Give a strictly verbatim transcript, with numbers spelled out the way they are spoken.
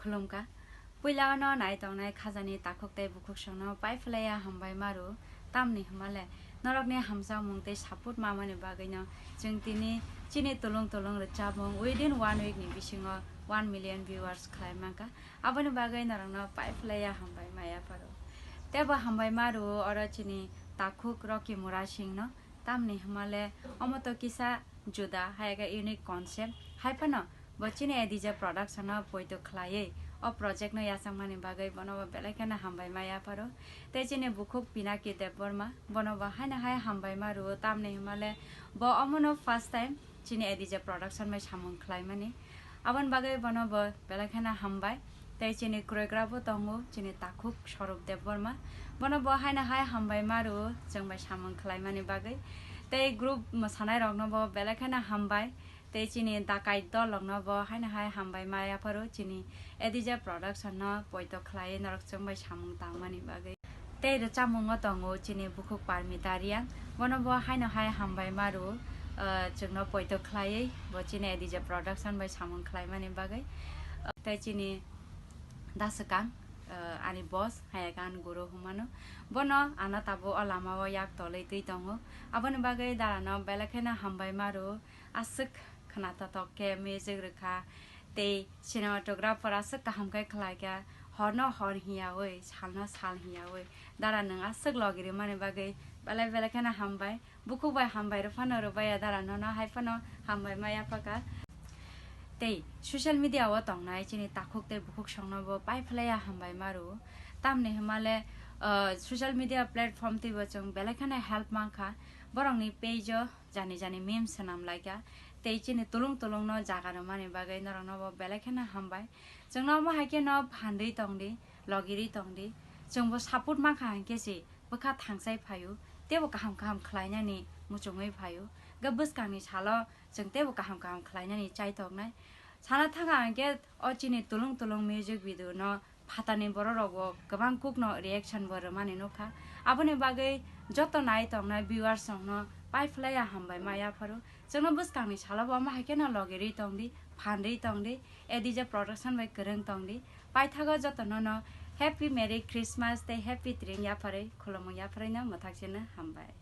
Khulumkha. Puila ano nai tongnai khajani takhuk tei bukhuk songno pai phlaiya hambai maru. Tamni hwnmale norokni hamjakmung tei support mamani bagwino chwng tini chini tulung tulung rwchapmung within one week ni bisingo one million viewers khlai mankha. Aboni bagwi norokno pai phlaiya hambai maya pharo. Tebo hambai maru oro chini takhuk Rocky Murasingno. Tamni hwnmale omo to kisa juda, hai khe unique concept. Hai phano bo chini A D J Production no poito khlaiwi o project no yachangmani bagwi bono bo belai kheno hambai maya pharo. Tei chini bukhuk Pinaki Debbarma, bono bo haino hai hambai maru, tamni hwnmale bo omono first time chini A D J Production bai samung khlaimani. Aboni bagwi bono bo belai kheno hambai. Tei chini choreograph bo tongo, chini takhuk Swarup Debbarma. Bono bo haino hai hambai maru, chwng bai samung khlaimani bagwi. Tei group mwsanairokno bo belai kheno hambai. Tei chini dakai dol rokno bo haino hai hambai maya pharo, chini A D J Production no poito khlaiwi norok chwng bai samung tangmani bagwi. Tei rwchapmungo tongo chini bukhuk Parmita Reang, bono bo haino hai hambai maru, ah, chwngno poito khlaiwi bo chini A D J Production bai samung khlaimani bagwi. Ah, tei chini da swkang, ah, ani boss, hai gan guru hwnmano. Bono ano tabuk o lamao yak tolwi twi tongo. Aboni bagwi darano belai kheno hambai maru, aswk khwnathothok khe music rwkha, tei cinematographer aswk kaham khe khlaikha, horno hor hiyawi, salno sal hiyawi. Dara nwng aswk logi rwmani bagwi belai belai kheno hambai. Bukhuk bai hambai rw phano rwbaiya dara nono hai phano hambai maya phaka. Tei social media o tongnai chini takhuk tei bukhuk songno bo pai phlaiya hambai maru. Tamni hwnmale, ah, social media platform twibo chwng belai kheno help mankha. Borokni page o jani jani meme swnam laikha. Tei chini tulung tulungno jaga rwmani bagwi norokno bo belai kheno hambai. Chwngno omo hai kheno phanrwi tongdi, logirwi tongdi. Chwngbo support mankha hinkhe se bwkha thangsai phaio, teibo kaham kaham khlainani muchungwi phaio. Ga bwskangni salo chwng teibo kaham kaham khlainani chaitoknai. Sana thanga hinkhe o chini tulung tulung music video no phatani borok rokbo kwbang kukno reaction bo rwmani nukha. Aboni bagwi joto nai tongnai viewers rokno pai phlaiya hambai maya pharo. Chwngno bwskangni salo bo omo hai kheno logirwi tongdi, phanrwi tongdi, A D J Production bai kwrwng tongdi. Paithago jotono no Happy Merry Christmas tei Happy Tring yapharwi khulumung yapharwi no mwthakjeno hambai.